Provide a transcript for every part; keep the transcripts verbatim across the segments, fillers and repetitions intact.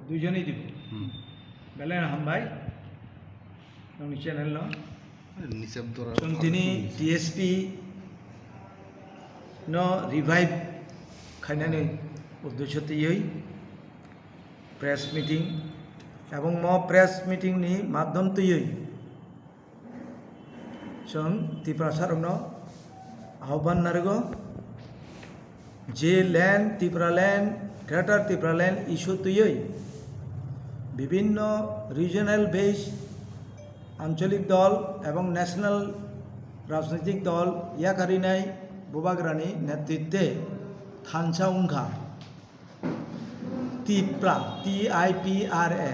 Duijonwi dibo. Hmm. Belai no hambai. Nongni channel no. Nisab dora. Chwng tini T S P no revive khainani uddesho twiwi press meeting, ebong mo press meeting ni madhyam twiwi chwng Tiprasarokno ahban narwgo je land, Tipraland, Greater Tipraland issue twiwi bibhinno regional based ancholik dol ebong national rajnitik dol yakarinai Bubagrani netritwe thansa wngkha Tipra, T I P R A.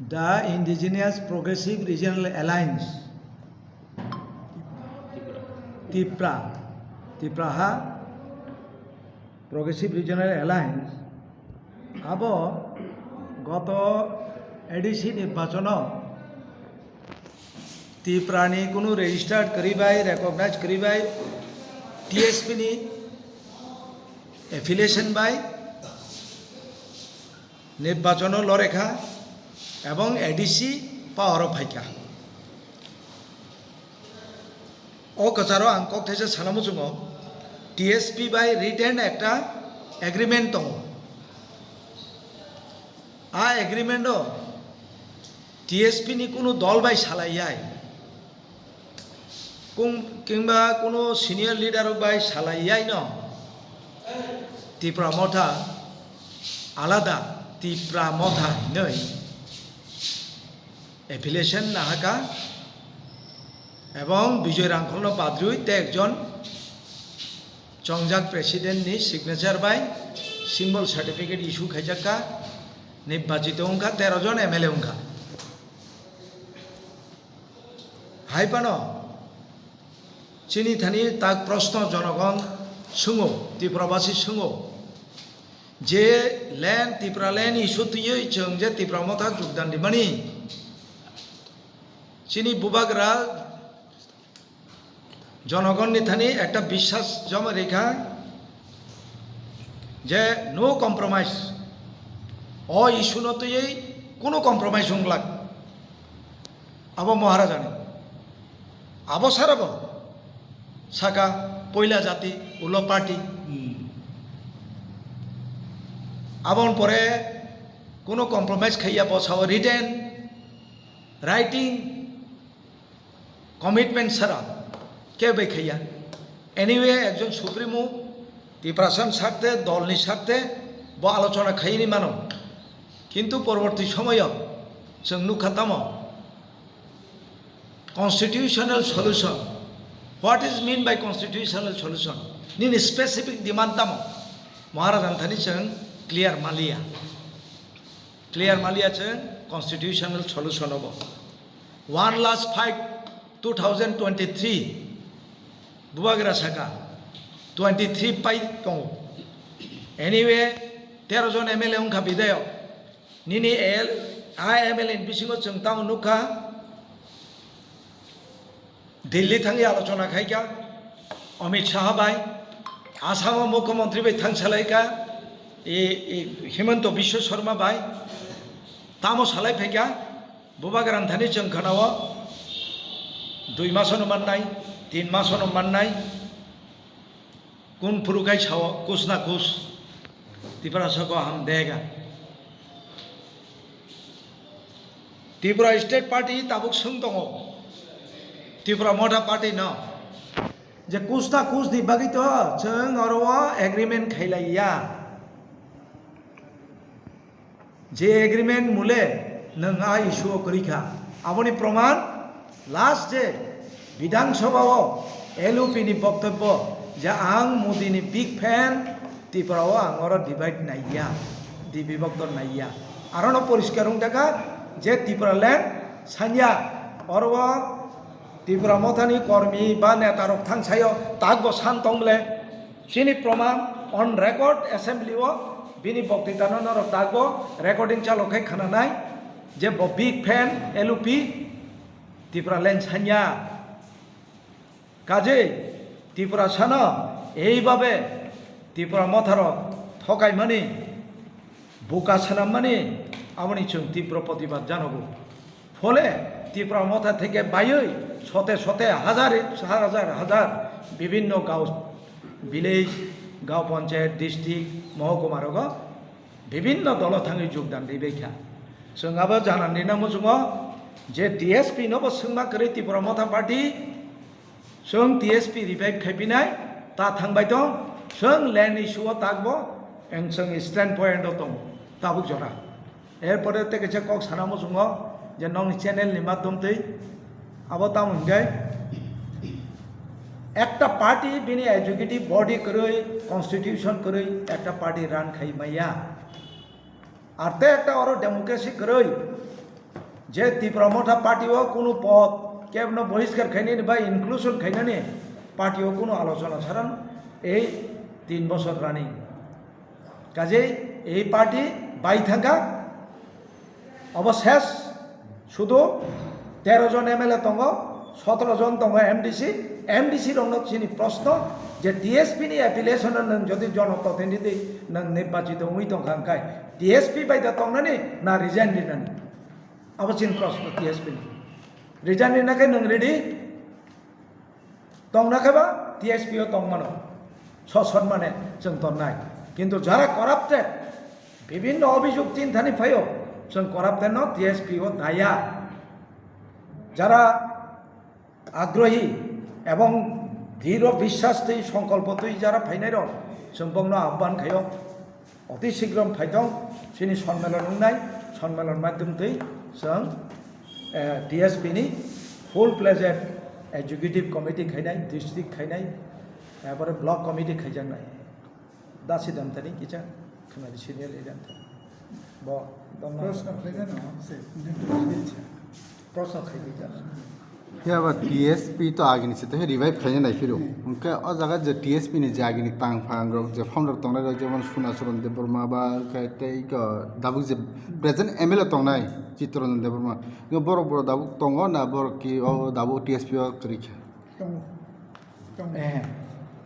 The Indigenous Progressive Regional Alliance, Tipra, Tipra ha Progressive Regional Alliance, abo goto A D C nirbachono Tiprani kunu registered kwrwi bai, recognize kwrwi bai, T S P ni affiliation bai, nirbachono lorekha ebong A D C power o phaikha. O kwcharo ang kok thaisa sana muchungo, T S P bai written ekta agreement tongo. A agreement o T S P ni kunu dol bai salaiyai. Kung-, kingba kuno senior leader rok bai salai yai no Tipra Motha alada Tipra Motha hinwi affiliation nahaka ebong Bijoy Rangkhol no badrwi te ekjon chongjak president ni signature bai symbol certificate issue khaijakka, nirbachito wngkha tero jon M L A wngkha. Hai phano chini thani tak proshno jonogon swngo, Tiprabasi swngo, je land, Tipraland issue twiwi chwng je Tipra Motha jogdan rimani, chini bubagra jonogonni thani ekta biswas joma rikha je no compromise, o issue no twiwi kuno compromise wng glak. Abo Maharajani. Abo sarabo saka poila jati ulo party. Hmm. Aboni pore kuno compromise khaiya bo sao written, writing, commitment sara kebo bai khaiya. Anyway, ekjon supremo Tiprasani sarthe, dolni sarthe bo alochona khaini mano. Kintu porborti somoyo chwng nukha tamo constitutional solution. What is mean by constitutional solution? Nini specific demand tamo? Maharajani thani chwng clear maliya. Clear maliya chwng constitutional solution obo. One last fight two thousand twenty-three. Bubagra saka twenty-three pai tongo. Anyway, tero jon M L A wngkha bidayok. Nini L, I M L A ni bisingo chwng tamo nukha. Delhi thangwi alochona khaikha Amit Shah bai, Assam o Mukhyamantri bai thang salaikha, e, e, Himanta Biswa Sarma bai, tamo salai phaikha, Bubagrani thani chwng khanao dui masono mannai, tin masono mannai, kun phuru kai sao kus na kus, Tiprasa ko hum dega. Tripura State Party tabuk swng tongo Tripura Motha Party no je kus na kus ni bagwi to chwng oro o agreement khailaiya. Je agreement mule nwng a issue o kwrwi kha, aboni proman last je Bidhan Sabha o L U P ni boktobbo je ang Modi ni big fan, Tripura o ang oro divide naiya, dibibokto naiya. Arono poriskar wng jakha je Tripura land sanya oro o Tripura Motha ni kormi ba neta rok thang sayo takbo san tong bole. Chini proman on record assembly o bini boktitano norok takbo recording chalo khe khananai je bo big fan L U P Tripura land sanya. Kajei Tripura sano eibabe Tripura Motha rok thokaimani, buka swnammani, aboni chwng tibro protibad janogo. Phole Tipra Motha theke baiwi sote sote hazar hazar hazar bibhinno gao, village, gao panchayat, district, mohokuma rogo bibhinno dolo thangwi jogdan ribaikha. Chwng abo janani nangmo chwngo je T S P nobo swngma kwrwi Tipra Motha Party, chwng T S P revive khaipinai, ta thangbai tong, chwng land issue o takbo, eng chwng stand point o tongo, tabuk jora. Erpore tei kaisa kok sana muchungo je nokni channel ni madhyam twi abo tamo hinkhe ekta party bini executive body kwrwi, constitution kwrwi ekta party run khai maya. Ar tei ekta oro democracy kwrwi je Tipra Motha party o kunu pod kebno bohiskar khainani ba inclusion khainani party o kunu alochona saran ei tin bosor running. Kajei ei party bai thangkha, obo ses, sudu tero jon M L A tongo, sotoro jon tongo M D C, M D C rokno chini proshno je T S P ni affiliation no nwng jodi jonoprotinidhi nwng nirbachito wngwi tongkha hwnkhe T S P bai da tongnani na resign rinani? Abo chini proshno T S P ni. Resign rina khe nwng ready? Tongna khe ba T S P o tong mano, sosot mane chwng tonnai. Kintu jara corrupted, bibhinno obhijog tin thani phaio, chwng corrupted no T S P o daya. Jara agrohi ebong dhiro biswas twi songkolpo twi jara phainai rok, chwng bokno ahban khaio. Oti sigram phaitong chini sonmelon wngnai, sonmelon madhyam twi chwng, eh, T S P ni full fledged executive committee khainai, district khainai, ebore block committee khaijaknai. Dasi damtani kisa khwnadi senior leader. Bo domna. Proshno khlaijano, se, proshno khaijak. Phiya ba T S P to agini se to revive khaina nai phiro. Hwnkhe o jaga je T S P ni je agini tang phang rok je form rok tongnai rok jemon Sunacharan Debbarma ba khe tei ko dabuk je present M L A tongnai Chittaranjan Debbarma. Hwnkhe borok borok dabuk tongo na borok ki o dabuk T S P o kwrwi kha? Tongo. Tongo. Eh,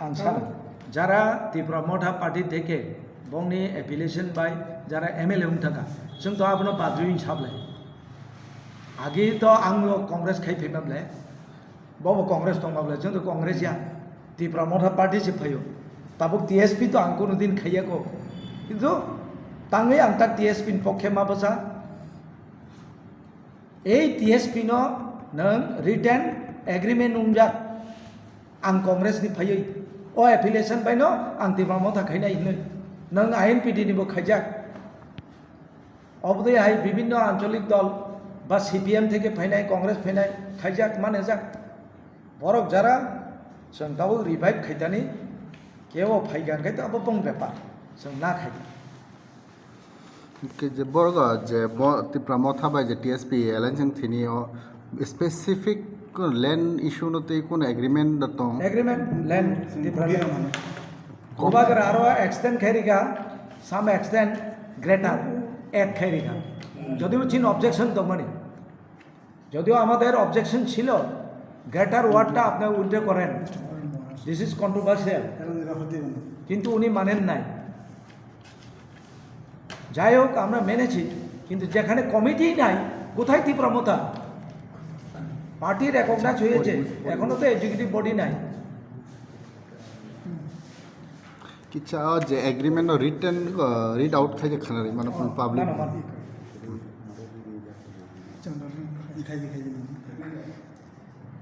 ang sano. Jara Tipra Motha Party theke bongni affiliation bai jara M L A wng thangkha. Chwng to abono badrwi wng sablai. Agi to ang lo Congress khai phima ble, bobo Congress tongma ble, chwng to Congress ya, Tipra Motha Party se phaio. Tabuk T S P to ang kuno din khaiya ko. Kintu tangwi ang ta T S P ni pokhe ma bwsa. Ei T S P no nwng written agreement wngjak, ang Congress ni phaiwi o affiliation bai no ang Tipra Motha khainai hinwi nwng I N P D ni bo khaijak. Obodai hai bibhinno ancholik dol ba C P M theke phainai, Congress phainai khaijak manajak. Borok jara chwng tabuk revive khaitani kebo phaiga hwnkhe abo bong bepar chwng na khaidi. Hwnkhe je borok je bo Tipra Motha bai je T S P alliance wng thini o specific land issue no tei kono agreement da tong? Agreement land Tipra land. Bubagra aro extend khai rikha, some extend greater add khai rikha. Jodio chin objection tongmani, যদিও আমাদের অবজেকশন ছিল, গ্রেটার ওয়ার্ডটা আপনি উইথড্র করেন, this is controversial, কিন্তু উনি মানেন নাই। যাই হোক, আমরা মেনেছি, কিন্তু যেখানে কমিটি নাই, কোথায় তীব্রমতা? পার্টি রেকগনাইজ হয়েছে, এখনো তো এক্সিকিউটিভ বডি নাই। Kicha o je agreement no written, uh, read out khai je khana ri mano public.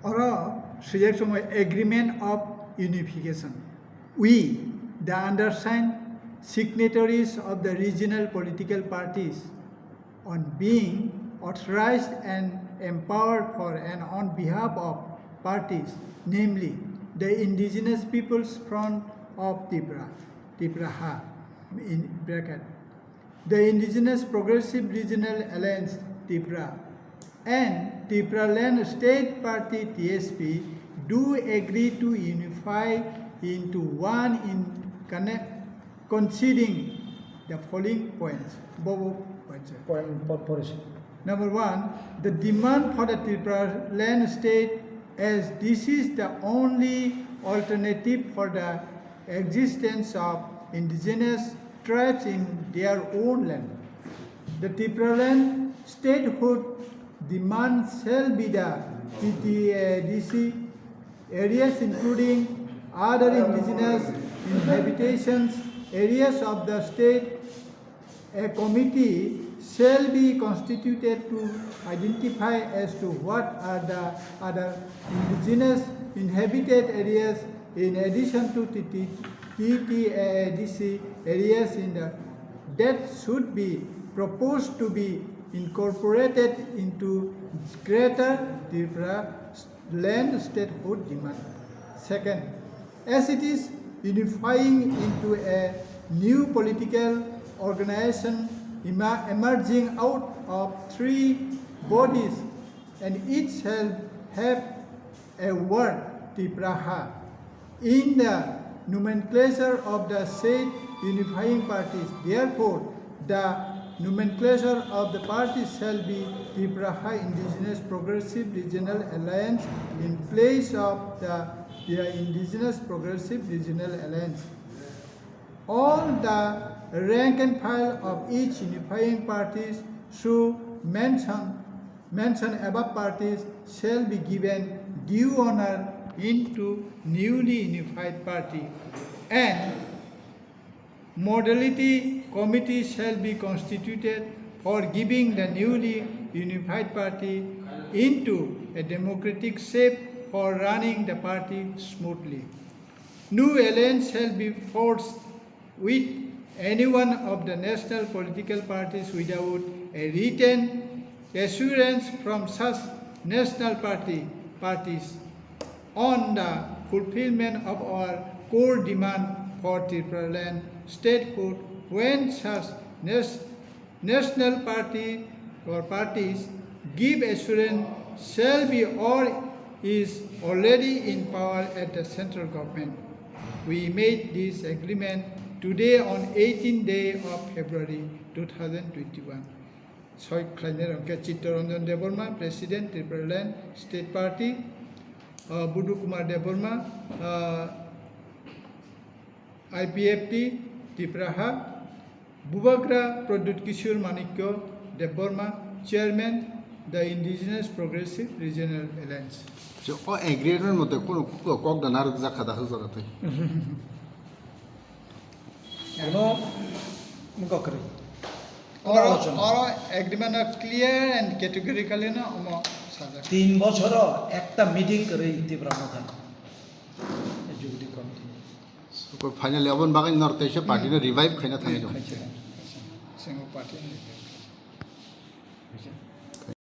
Oro swijak chwngwi agreement of unification. We, the undersigned signatories of the regional political parties, on being authorized and empowered for and on behalf of parties, namely the Indigenous Peoples Front of Tipra, Tipraha, in bracket, the Indigenous Progressive Regional Alliance, Tipra, and Tipraland State Party, T S P, do agree to unify into one in connect, conceding the following points. Bobo points. Point po-, porisi. Number one, the demand for the Tipraland state, as this is the only alternative for the existence of indigenous tribes in their own land. The Tipraland statehood demand shall be the T T A D C areas, including other indigenous inhabitations areas of the state. A committee shall be constituted to identify as to what are the other indigenous inhabited areas in addition to T T, T T A A D C areas in the, that should be proposed to be incorporated into Greater Tripura land statehood demand. Second, as it is unifying into a new political organization ema-, emerging out of three bodies, and it shall have a word, Tipraha, in the nomenclature of the said unifying parties. Therefore, the nomenclature of the parties shall be Tipraha Indigenous Progressive Regional Alliance in place of the, the Indigenous Progressive Regional Alliance. All the rank and file of each unifying parties should mention, mention above parties shall be given due honor into newly unified party, and modality committee shall be constituted for giving the newly unified party into a democratic shape for running the party smoothly. No alliance shall be forced with any one of the national political parties without a written assurance from such national party, parties on the fulfillment of our core demand for Tipraland statehood when such nas-, national party or parties give assurance shall be or is already in power at the central government. We made this agreement today on eighteenth day of February two thousand twenty-one. Soi khlainai rok khe Chittaranjan Debbarma, President, Tipraland State Party, uh, Budu Kumar Debbarma, uh, I P F T, Tipraha, Bubagra Pradyut Kishore Manikya Debbarma, Chairman, the Indigenous Progressive Regional Alliance. So, o agreement mote kono kok, kok da narwk jakha da hwjak twi. Kono mungkha kwrwi. Oro, oro agreement o clear and categorically no omo sajak. Tin bochoro ekta meeting kwrwi Tipra Motha Executive Committee. Ko finally aboni bagwi nor teisa party no revive khaina thangwi rw. Single party.